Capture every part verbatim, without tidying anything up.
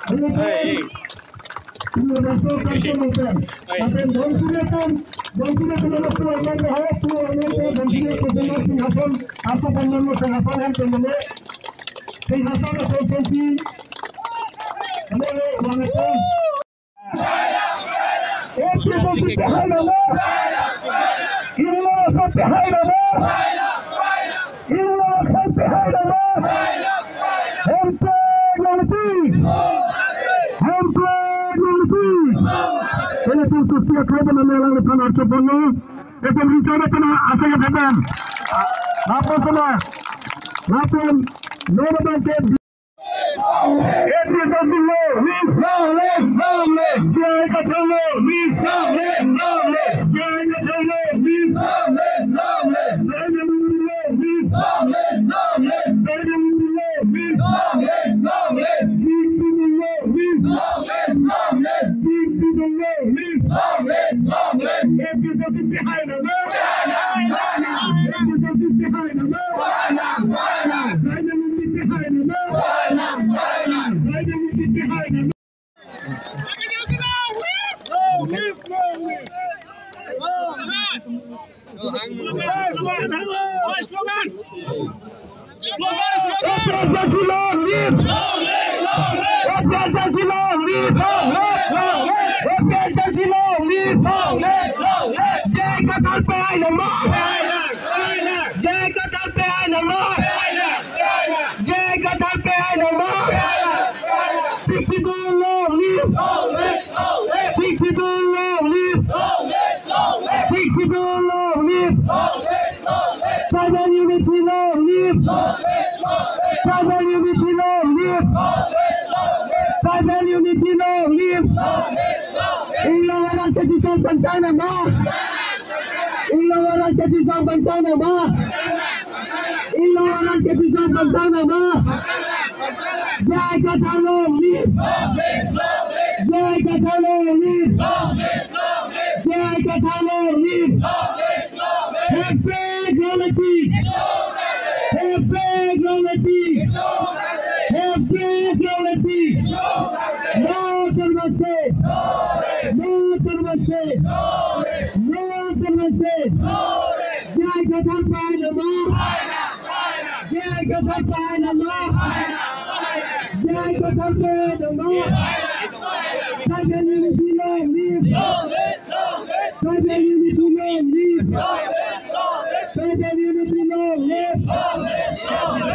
Hey. Hemprek longlepi! Hemprek longlepi! Ini pun kusti akhir dan melang depan archo pono. Ekdom rinchon depan asal depan. Lapor sana. Lapor. Nona bangke. A P H L C long live, long live, long live. J I Kathar long live, long live, long live. J I Kathar long live, long live, long live. Narendra Modi long live, long live, long live. Narendra Modi long live, long live, long live. Sixth Schedule long live, long live, long live. Sixth Schedule long live, long live, long live. A P H L C behind the man. A P H L C behind the man. Narendra Modi behind the man. Narendra Modi behind the man. A P H L C long live! A P H L C long live! A P H L C long live! J I Kathar behind the man! J I Kathar behind the man! J I Kathar behind the man! Sixth Schedule long live! Sixth Schedule long live! Sixth Schedule long live! Tribal unity long live! Tribal unity long live! Tribal unity long live! Inglong arat kachisong pangtang nama! Inglong arat kachisong pangtang nama! Inglong arat kachisong pangtang nama! J I Kathar long live! J I Kathar long live! J I Kathar long live! Hemprek longlepi! Hemprek longlepi! Hemprek longlepi! No autonomous state! No autonomous state! No autonomous state! J I Kathar behind the man! J I Kathar behind the man! J I Kathar behind the man! Tribal unity long live! Tribal unity long live! Tribal unity long live!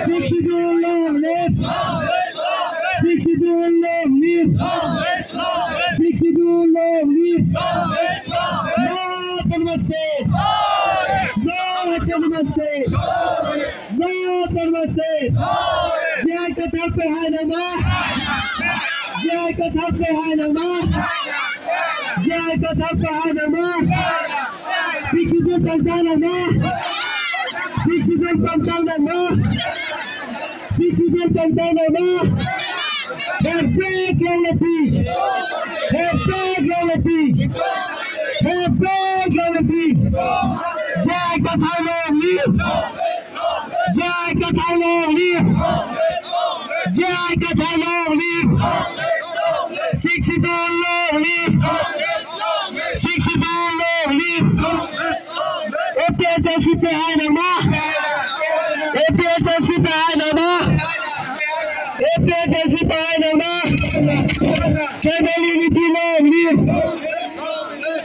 Sixth Schedule long live! Sixth Schedule long live! Sixth Schedule long live! No autonomous state! No autonomous state! No autonomous state! J I Kathar behind the man! J I Kathar behind the man! J I Kathar behind the man! Sixth Schedule pangtang nama! Sixth Schedule pangtang nama! Sixth Schedule pangtang nama! Hemprek longlepi! Hemprek longlepi! Hemprek longlepi! J I Kathar long live! J I Kathar long live! J I Kathar long live! Sixth Schedule long live! Sixth Schedule long live! A P H L C behind nama! A P H L C behind nama! A P H L C behind nama! Tribal unity long live!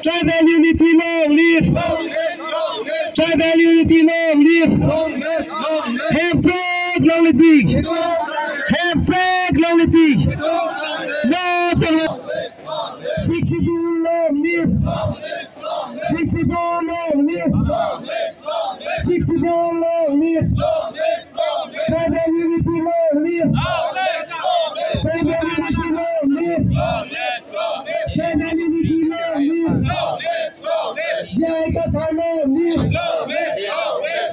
Tribal unity long live! Tribal unity long live! Hemprek longlepi! Hemprek longlepi! No autonomous! Sixth Schedule long live! Sixth Schedule long live! Sixth Schedule long live! Tribal unity long live! Tribal unity long live! Tribal unity long live! J I Kathar long live!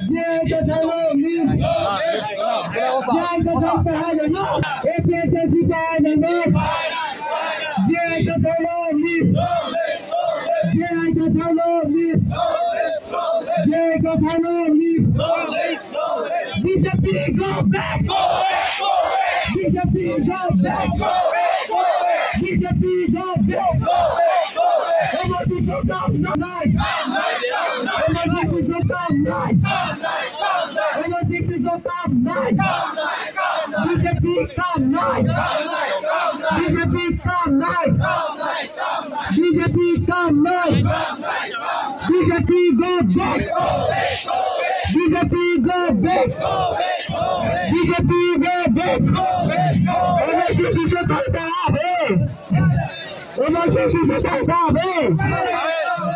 J I Kathar long live! J I Kathar behind the man! A P H L C behind the man! J I Kathar long live! J I Kathar long live! J I Kathar long live! B J P go back! B J P go back! Kam nai! Kam nai! Kam nai! Kam nai! Kam nai! Kam nai! Kam nai! Kam nai! Kam nai! Kam nai! B J P kam nai! Kam nai! Kam nai! B J P kam nai! Kam nai! Kam nai! B J P kam nai! Kam nai! Kam nai! B J P go back! Go back! Go back! B J P go back! Go back! Go back! B J P go back! Go back! Go back! Omo si piso thangta ave!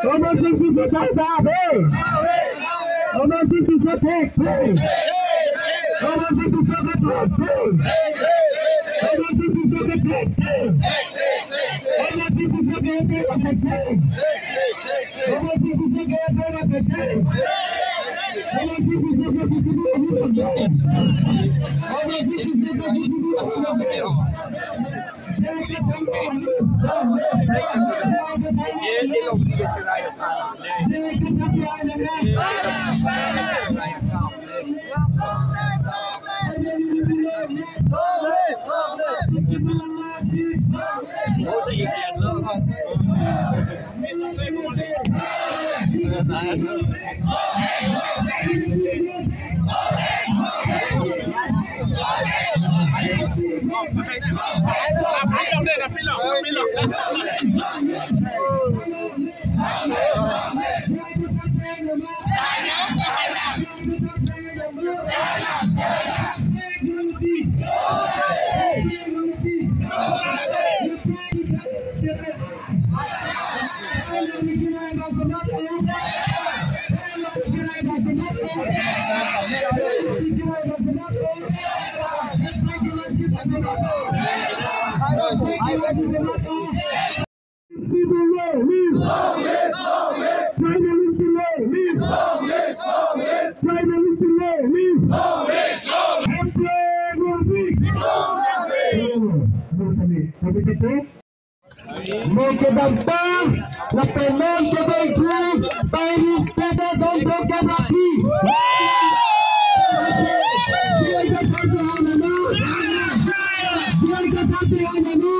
Omo si piso thangta ave! Omo si piso thangta ave! Omo si piso thek the! Omo si piso ke thek the! Omo si piso ke thek the! Omo si piso ke thek the! Omo si piso ke thek the! Omo si piso ke thek the! Omo si piso ke thek the! People long live! Tribal unity long live! Tribal unity long live! Emperor Modi! Mungkin dampa, lapen non ke bengku, Pairit pede dongdok ke berapi. Dia ke thampi hai nano. Dia ke thampi hai nano.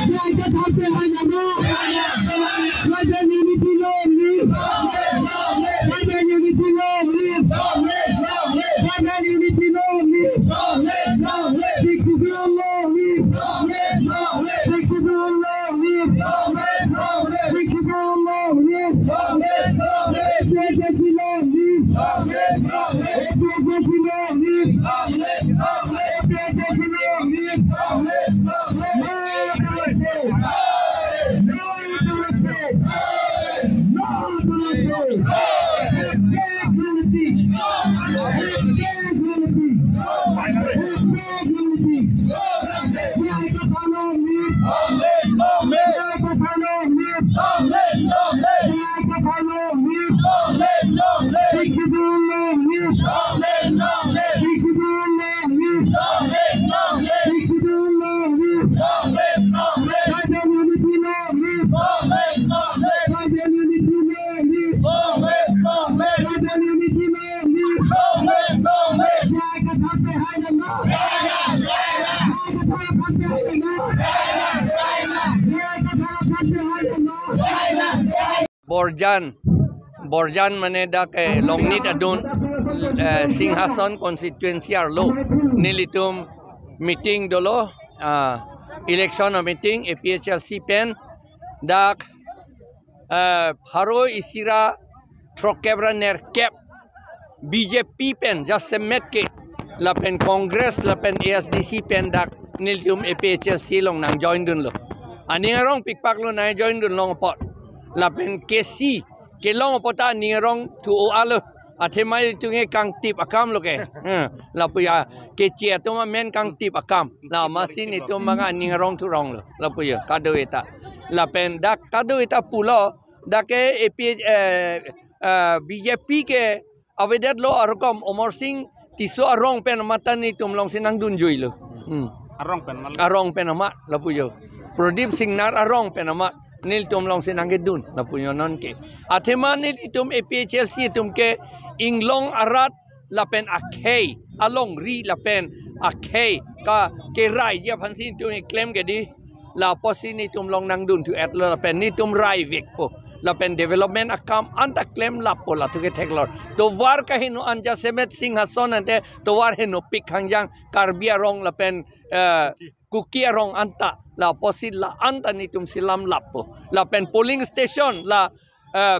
Dia ke thampi hai nano. Tribal unity long live. Tribal unity long live. Tribal unity long live. Sixth Schedule long live. Sixth Schedule long live. Sixth Schedule long live. A P H L C long live. A P H L C long live. A P H L C long live. No to the state! No to the state! No to the state! Hashtag unity! Hashtag unity! Hashtag unity! J I Kathar long live! J I Kathar long live! J I Kathar long live! Sixth Schedule long live! Sixth Schedule long live! Sixth Schedule long live! Tribal unity long live! Tribal unity long live! Tribal unity long live! J I Kathar pehai nano! J I Kathar pehai nano! J I Kathar pehai nano! Borjan, Borjan mane dak, eh, Longnit adun, eh, Singhason constituency arlo nelitum meeting dolo, ah, election a-meeting A P H L C pen dak, eh, pharo isi ra throkkep ra nerkep B J P pen jasemet ke lapen Congress lapen A S D C pen dak nelitum A P H L C along nang join dunlo. Aning arong pikpaklo nang join dun long apot. Lapen K C kelong apot ta aning arong thu-o-alo. Athema itum ke kangtip akam lo ke. Hmm. Lapu ya K C atum amen kangtip akam. La masi nelitum bang aning arong thurong lo. Lapu ya kadokave ta. Lapen dak kadokave ta pulo dak ke A P, eh, eh, B J P ke avedetlo arokom Amarsing Tisso arong pen amat ta nelitum alongsi nangdun juilo. Hmm. Arong pen mal. Arong pen amat lapu jo. Pradip Singnar arong pen amat nelitum alongsi nangkedun lapu jo non ke. Athema nelitum A P H L C atum ke inglong arat lapen akhei alongri lapen akhei ka kerai ji aphansi nelitum keklem ke di. Lapusi nelitum along nangdun thu-etlo lapen nelitum rai vekpo. lapen development akam anta klemlappo, latum ke theklong. Tovar kaheno an jasemet Singhason ante tovar henopik hangjang Karbi arong lapen, eh, Kuki arong anta, la apotsi la anta netum si lamlappo. Lapen polling station la, eh,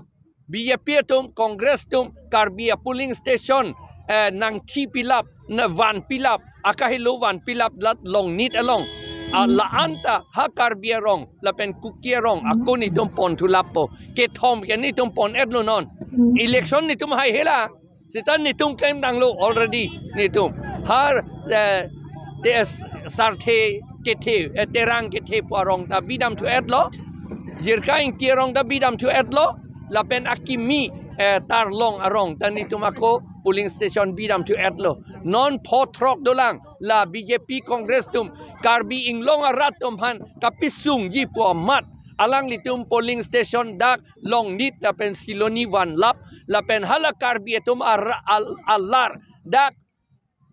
B J P atum, Congress atum, Karbi a polling station, eh, nangthipilap, na vanpilap, akahelo vanpilap la Longnit along. Ah, la anta ha Karbi arong lapen Kuki arong ako netum ponthuplappo. Kethom ke netum pon-etlo non. Election netum hai hela. Seta netum klemdanglo already netum. Har, eh, te s-, Sarthe Kethe, eh, Terang Kethe pu arong ta bidamthu-etlo. Jirka Ingti arong ta bidamthu-etlo. Lapen akimi, eh, Tarlong arong ta netum ako polling station bidamthu-etlo. Non pho throk dolang la B J P Congress atum Karbi Anglong arat atum aphan kapisungji pu amat alanglitum polling station dak Longnit lapen Siloni vanlap, lapen hala Karbi atum ar-, al-, alar dak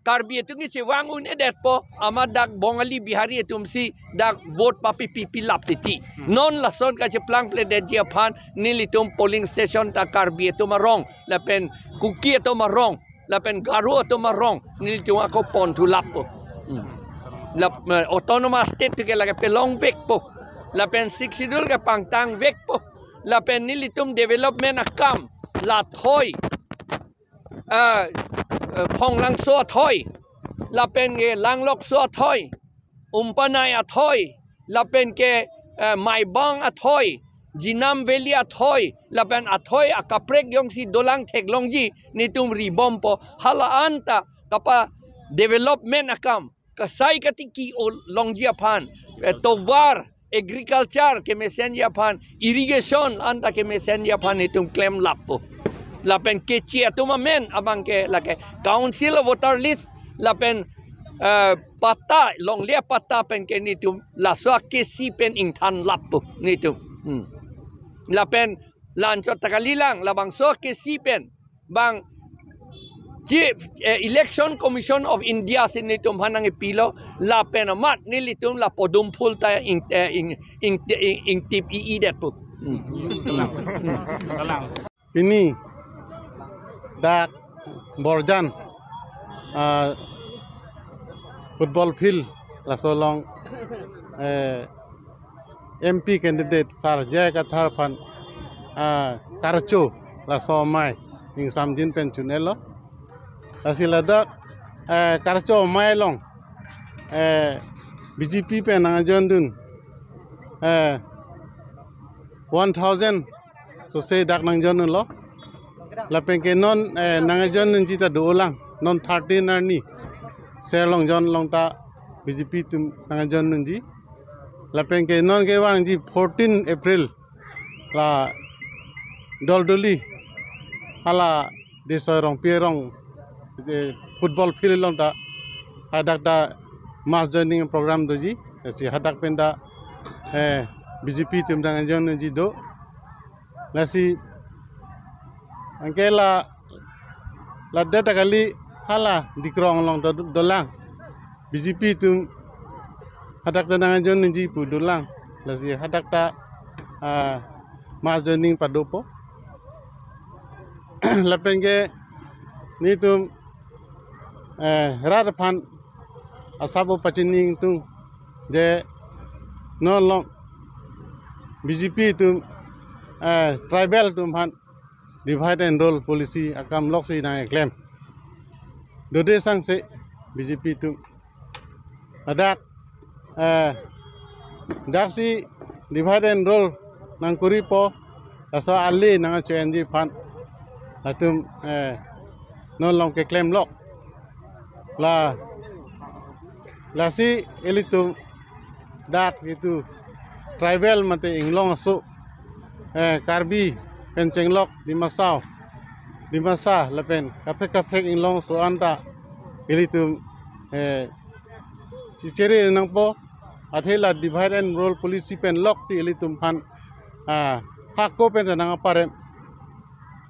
Karbi atum kechevang un-edetpo, amat dak Bongali Bihari atum si dak vote papipi pilap titi. Hmm. Non lason kacheplang pledetji aphan nelitum polling station ta Karbi atum arong lapen Kuki atum arong lapen Garo atum arong nelitum ako ponthuplappo. Hmm. Lap-, eh, autonomous state ke lake pelongvekpo. Lapen Sixth Schedule ke pangtangvekpo. Lapen nelitum development akam la athoi, eh, eh, Phonglangso athoi, lapen ke Langlokso athoi, Umpanai athoi, lapen ke, eh, Maibang athoi, Jinam Valley athoi, lapen athoi akaprek jongsi dolang theklongji netum ribompo. Hala anta kapa development akam kasai katiki-o longji aphan, eh, tovar, agriculture kemesenji aphan, irrigation anta kemesenji aphan netum klemlappo. Lapen keche atum amen abang ke lake Council of Voter List lapen, eh, patta, longle patta pen ke netum laso akesi pen ingthanlappo netum. Hmm. Lapen la anchot ta kalilang, labangso akesi pen bang Chief, eh, Election Commission of India si netum aphan nangkepilo, lapen amat nelitum la podum phul ta ing, eh, ing, ing, ing, ingtip i-edetpo. Hmm. Pini dak Borjan, ah, football field laso along, eh, M P candidate Sar J I Kathar aphan, ah, Karcho laso amei ingsamjin pen chun-etlo. Lasi ladak, eh, Karcho amei along, eh, B J P pen nangjoindun, eh, one thousand sose dak nangjoindunlo. Lapen ke non, eh, nangjoindunji ta dolang. Non thirteen arni Serlongjon along ta B J P atum nangjoindunji. Lapen ke non kevangji fourteen April la Doldoli hala Desoi Rongpi arong, eh, football field along ta hadak ta mass joining program doji. Lasi hadak pen ta, eh, B J P atum nangjoindunji do. Lasi anke la, ladak ta kali hala Dikrong along ta do-, dolang. B J P atum hadak ta nangjoindunji pu dolang. Lasi hadak ta, ah, mass joining padopo. Lapen ke netum, eh, rat aphan asap o pachini ingtung je non along B J P atum, eh, tribal atum aphan divide and rule policy akam loksi nangkeklem. Dode sangse B J P atum hadak, eh, daksi divide and rule nangkuripo, laso ale nangchenji aphan latum, eh, non along keklemlok. La, lasi ilitum dak itum tribal mate inglong aso, eh, Karbi pen chenglok Dima Hasao, Dimasa lapen kaprek kaprek inglong aso anta ilitum, eh, chichere nangpo, athe la divide and rule policy pen loksi ilitum aphan, ah, hako pen ta nangparem.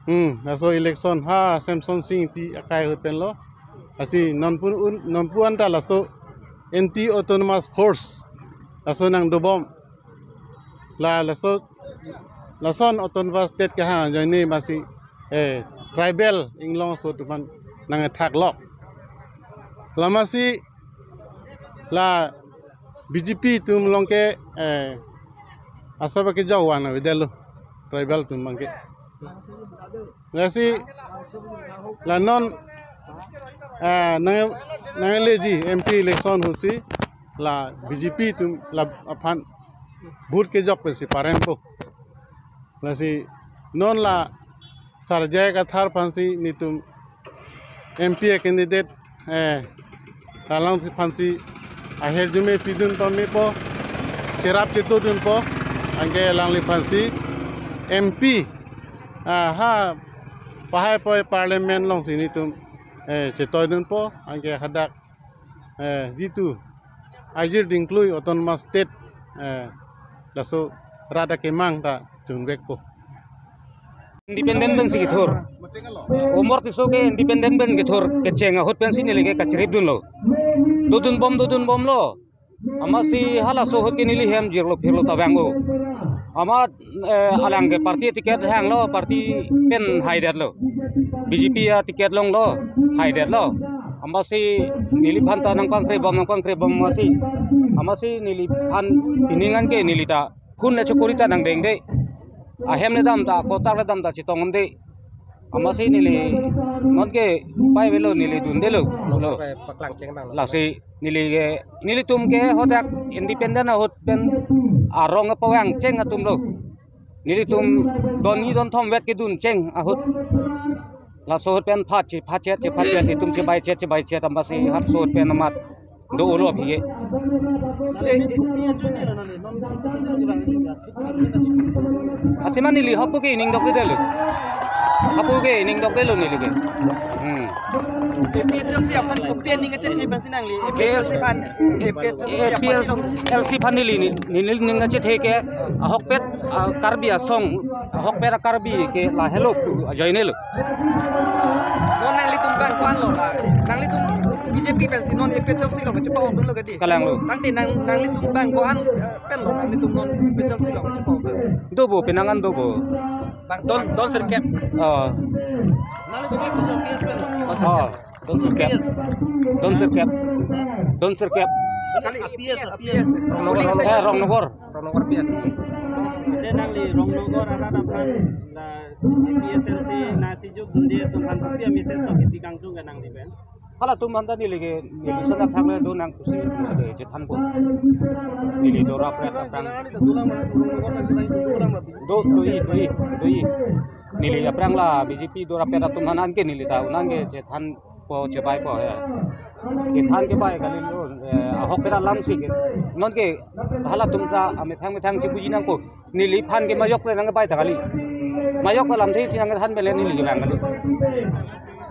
Hmm, laso election ha Semsonsing Ingti akai ahut penlo. Lasi nonpu un, nonpu anta laso anti autonomous force laso nangdobom. La laso lason autonomous state kehang ajoine masi, eh, tribal inglong aso atum aphan nangkethak lok. Lamasi la B J P atum along ke, eh, asap kejok van avedetlo tribal atum abang ke. Lasi la non, eh, nang, nangleji M P election ahutsi la B J P atum la aphan vote kejok pensi parempo. Lasi non la Sar J I Kathar aphansi netum M P a candidate, eh, alangphansi ahirjume pidun pamepo, cherap chetodunpo, anke alangliphansi M P, ah, ha pahai poi parliament alongsi netum, eh, chetoidunpo, anke hadak, eh, jitu ajir dingklui autonomous state, eh, laso rat akemang ta chunvekpo. Independent pensi kethur. Umor Tisso ke independent pen kethur kecheng ahut pensi neli ke kachiripdunlo. Dodunbom, dodunbomlo. Amatsi halaso ahut ke neli hem jirlo phirlo ta vanglo. Amat, eh, alang ke party ticket hanglo, party pen haidetlo. B J P a ticket longlo, haidetlo. Amatsi neliphan ta nangpangkrebom, nangpangkrebom amatsi. Amatsi neliphan pining anke neli ta phone le chokori ta nangdengde. Ahem le dam ta, kotak le dam ta chetong amde. Amatsi neli nonke upai avelo, neli dundelo. Lo. Paklang cheng nang. Lasi neli ke, nelitum ke hadak independent ahut pen arong pavang cheng atumlo. Nelitum don ni don thom vet kedun cheng ahut. Laso ahut pen phachi, phachi, phachi, netum chibai chet, chibai chet, amatsi halaso ahut pen amat do-olo aphi ke. Athema neli hapu ke ining dokdedetlo. Hapu ke ining dokdetlo neli ke. Hmm. A P H L C aphan kopi aning kachethe pensi nangli? A P H L C aphan, A P H L C aphan A P H L C aphan neli ni, neli ning kachethe ke ahokpet, ah, Karbi asong, ahokpet a-Karbi ke lahelo pu ajoinelo. Non nanglitum abang ko-an lo? Nanglitum B J P pensi non A P H L C along chepa-okdunlo kedi? Kalanglo. Tangte nang, nanglitum abang ko-an, eh, pen lo nanglitum non A P H L C along chepa-ok? Dobo, penang an dobo. Bang, don, don sirkep. Oh. Nanglitum abang ko-an P S pen lo? Oh. Don sirkep. Don sirkep. Don sirkep. Kali A P S, A P S. Rongnogor. Eh, Rongnogor. Rongnogor P S. Te nangli Rongnogor arat aphan la A P H L C nangchejokdunde atum aphan kopi a-message lo kiti kangjung ke nangli pen? Halatum aphan ta neli ke, neli son athang le do nang pusi, eh, chethanpo. Neli do rap rap athang. Do, do-i, do-i, do-i. Neli aphrang la B J P do rap atum aphan anke neli ta un anke chethan po, chebaipo ya. Kethan kebai kalilo, eh, ahokpet alam si ke. Nonke halatum ta amethang methang chepuji nangpo. Neliphan ke majok le nangkebai ta kali. Majok alamthe si nangkethan pen le neli kevang kali.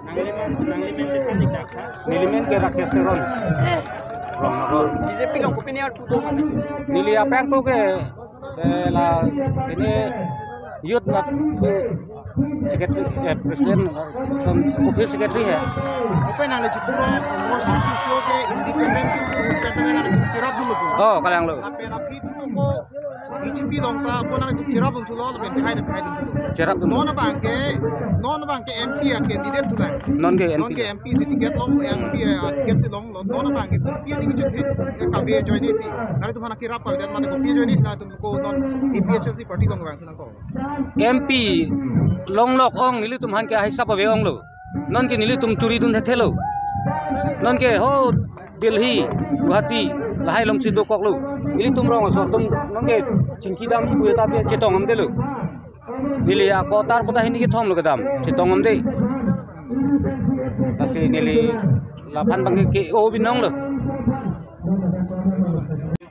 Nangli men, nangli men chethan ik dak tha? Neli men ke Rakesh Teron. Rongnogor. B J P along kopine arpu do ma? Neli aphrang ko ke, eh, la, ini youth nat, eh, secretary, eh, president, eh, office secretary hai. Open nangli chipuro, Umor Tisso ke independent ke independent nangli cherapdunlo. Oh, kalanglo. Lapen aphi thu ko B J P along ta ko nangli cherapdunthulo, lapen hai na hai dun. Cherapdun. Non abang ke, non abang ke M P a-candidate thulang. Non ke M P. Non ke M P si ticket long, M P a-ticket si longlo. Non abang ke kopi aning chethe, eh, kave ajoine si. Nanglitum aphan kerap kave det mate kopi ajoine si nanglitum ko non A P H L C party along vang nangkok? M P longlok ong, nelitum aphan ke ahisap ave onglo. Nonke nelitum churidun thethelo. Nonke ho Delhi, Guwahati, lahai alongsi dokoklo. Nelitum rong asor atum nonke chingki dam pu eta pe chetong amdelo. Neli a-kotar puta hini kethom lo kedam, chetong amde. Lasi neli laphan abang ke, ke-o binong lo.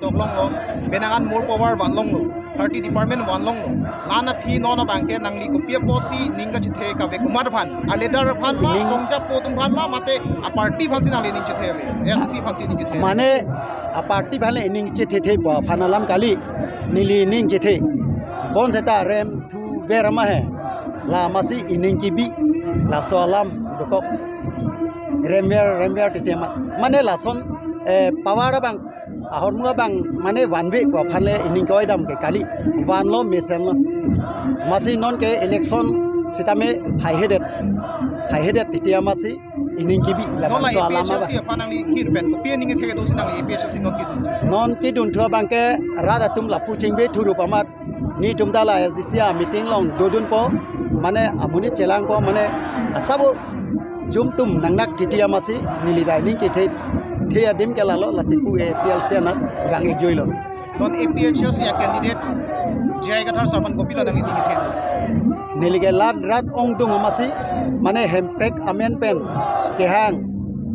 Doklonglo, penang an more power vanlonglo, thirty department vanlonglo. La-an aphi non abang ke nangli kopi apotsi ning kachethe kave komat aphan, a-leader aphan ma, Ning- songjapo atum aphan ma, mate a-party aphansi nangli ning chethe ave, A S D C aphansi ning chethe? Mane a-party aphan le ning chethe thepo aphan alam kali, neli ning chethe. Bonseta rem thuver ma he, la masi ining kebi, laso alam dokok. Remver, remver tete ma. Mane lason, eh, power abang Ahormu abang mane vanve pu aphan le ining koi dam ke kali. Vanlo mesenlo. Amatsi non ke election sitame haihedet. Haihedet titi amatsi ining kebi la Non la bangso alam A P H L C abang. Aphan nangli hin pen kopi aning thek do si nangli A P H L C non kedun? Non kedun thu abang ke rat atum lapu chingbe thurup amat. Netum ta la S D C a meeting along dodunpo, mane amonit chelangpo, mane asabo jumtum nangnak titi amatsi neli ta ining chethe, the adim ke lalo, lasi pu A P L C anat gang-ik juilo. Non A P H L C a candidate J I Kathar sir aphan kopilo nangli ining kethe do? Neli ke la rat ongdung amatsi, mane hemprek amen pen kehang,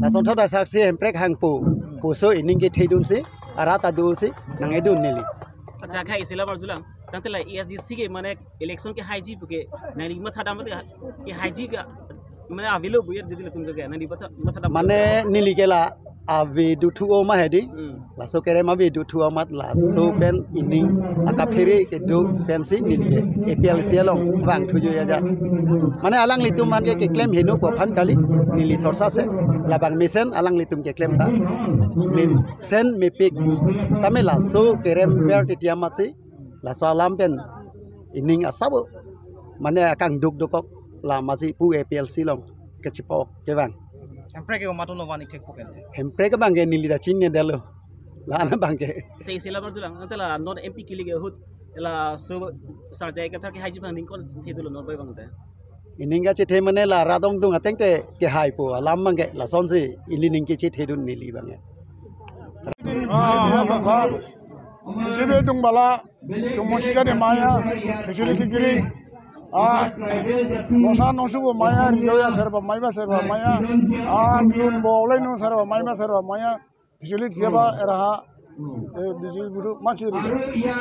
lason thot asaksi hemprek hangpo pusi ining kethedunsi, arat adusi nang-edun neli. Acha, kha isi la barjulang. Tangte la A S D C ke mane election kehaiji puke nangli mathadam ke, kehaiji ke mane avelo bu ya didi latum ke nangli matha, mathadam. Mane neli ke la ave duthu-o ma hedi. Hmm. Laso kerem ave duthu amat laso pen ining akaphere kedo pensi neli ke A P L C along vangthuji ajat. Mane alanglitum aphan ke keklem heno pu aphan kali, neli sorsa se labang mesen alanglitum keklem ta. Mesen mepik. Sitame laso kerem ver titi amatsi laso alam pen ining asabo mane akangduk dokok la amatsi pu A P L C along kachepok kevang. Hemprek ke komat lo van-ik thek pu kente? Hemprek abang ke neli ta chinine detlo. La-an abang ke. Acha, isi la barjulang. Ante la non M P kili ke ahut laso sar J I Kathar kehaiji abang ning konthe dolo non bai abang te? Ining kachethe mane la rat ongdung ateng te kehaipo alam abang ke, lasonsi ili ning kechethedun neli abang ke. Ah, ah, ah. Sebe dung bala, tung mosi jadi maya, facility kiri. Ah, nosa nosu bo maya, riyo ya serba maiba serba maya. Ah, dun bo olai no serba maiba serba maya. Facility siapa eraha, eh, bisi buru machiri.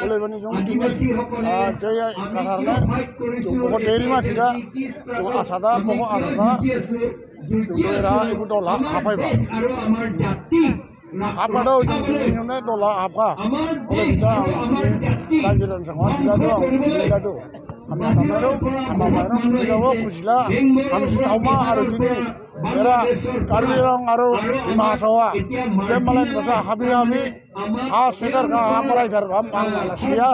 Oleh bani jong tini, ah, J I Kathar ne, tung pokok deri machira, tung asada, pokok asada, tung eraha ibu dola, apa iba? Hapka do, ujung ujung ne dola hapka. Oleh kita, lanjutan semua kita do, kita do. Hama tamaro, hama maro, kita wo kusila, hama si trauma aro jini. Era, Karbi Anglong aro Dima Hasao. Jem malai basa habi habi, ha setar ka ha parai dar bam, ang Malaysia,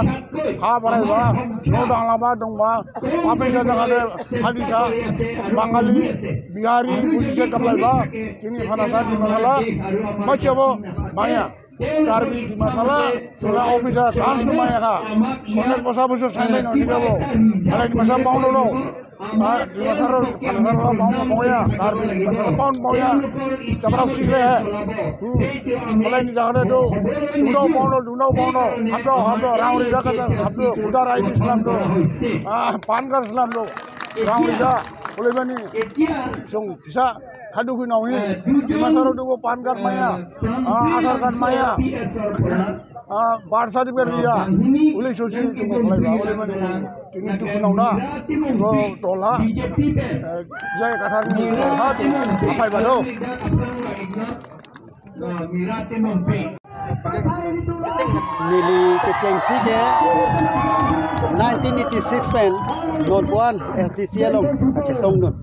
ha parai ba, no dang lama dong ba, habisa jangade, hadisa, Bangali, Bihari, busi se kaplai ba, chini phanasa Dima Hasao, machabo, maya. Karbi Dima Hasao, sula officer, chance tu maya ka. Konek posa busu sai lai no nikabo. Alai Dima Hasao bang lo lo. Ah, Dima Hasao, Dima Hasao bang lo bang ya. Karbi Dima Hasao bang bang ya. Chaprap sik le hai. Hmm. Alai ni jagade do. Duno bang lo, duno bang lo. Hapdo, hapdo, rang rida kata, hapdo. Kuda rai di selam do. Ah, pan kar selam do. Rang rida. Oleh bani. Jong kisa. Khadu khi nau hi. Dima Hasao do pan card maya. Ah, Aadhaar card maya. Ah, birth certificate maya. Uli sosi ni chungko khalai ba. Uli mane. Tini tu khi nau na. Ko dola. Eh, J I Kathar ni dola tu. Apai ba do. Neli kechengsi ke nineteen eighty-six pen non puan S D C along kachesongdun.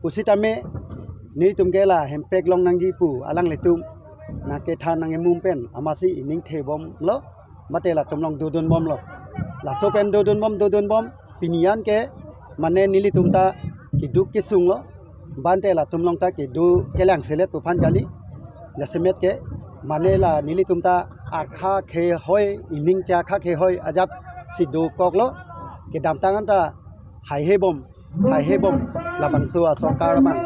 Pusitame netum ke la hemprek long nangji pu alanglitum nangkethan nang-emum pen amatsi ining thebomlo, mate latum along dodunbomlo. Laso pen dodunbom, dodunbom, pini an ke mane nelitum ta keduk kesunglo, bante latum along ta kedo kelang selet pu aphan kali. Jasemet ke mane la nelitum ta akha khehoi, ining che akha khehoi ajatsi dokoklo. Kedamtang an ta haihebom, haihebom labangso asorkar abang.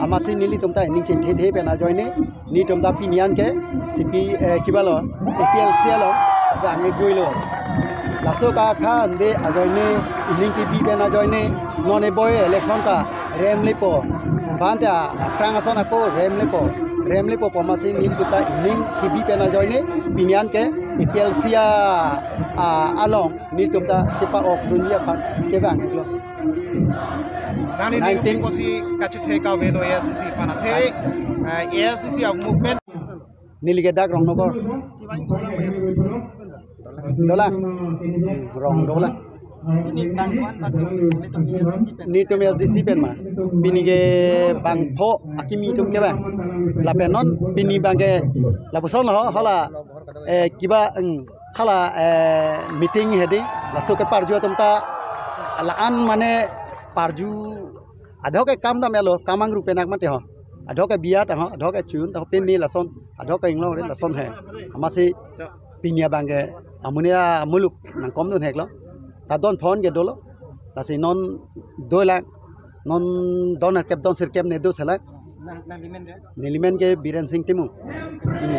Amatsi nelitum ta ining chingthethe pen ajoine, netum ta pini an ke C P, eh, kibalo, A P L C along vang-ik juilo. Laso kakha ande ajoine, ining kebi pen ajoine, non e-by-election ta remlepo. Bante aphrang ason ako remlepo. Remlepo pu amatsi nelitum ta ining kebi pen ajoine, pini an ke A P L C a, a, along netum ta chepa-okdunji aphan kevang-iklo. Nangli nineteen ning kosi kachethe kave do A S D C aphan athe, eh, A S D C a-movement. Neli ke dak Rongnokor. Dolang. Hmm, Rong Dolang. Nelitum S D C pen ma. Pini ke bangpho akimi atum ke bang. Lapen non pini abang ke lapuson lo, hala, eh, kiba, mm, hala, eh, meeting hedi. Laso ke parju atum ta la-an mane parju adhok ke kam dam elo, kamang rupe nak mate ho. Adhok ke biat ho, adhok ke chun, ta pini lason, adhok ke inglong re lason he. Amatsi pini abang ke amonit amuluk nangkomdun hek lo. Ta don phon ke dolo. Lasi non dolang, non don kep don sirkep ne do selak. Nang, nang limen dia? Nelimen ke Biren Sing Timung. Ini.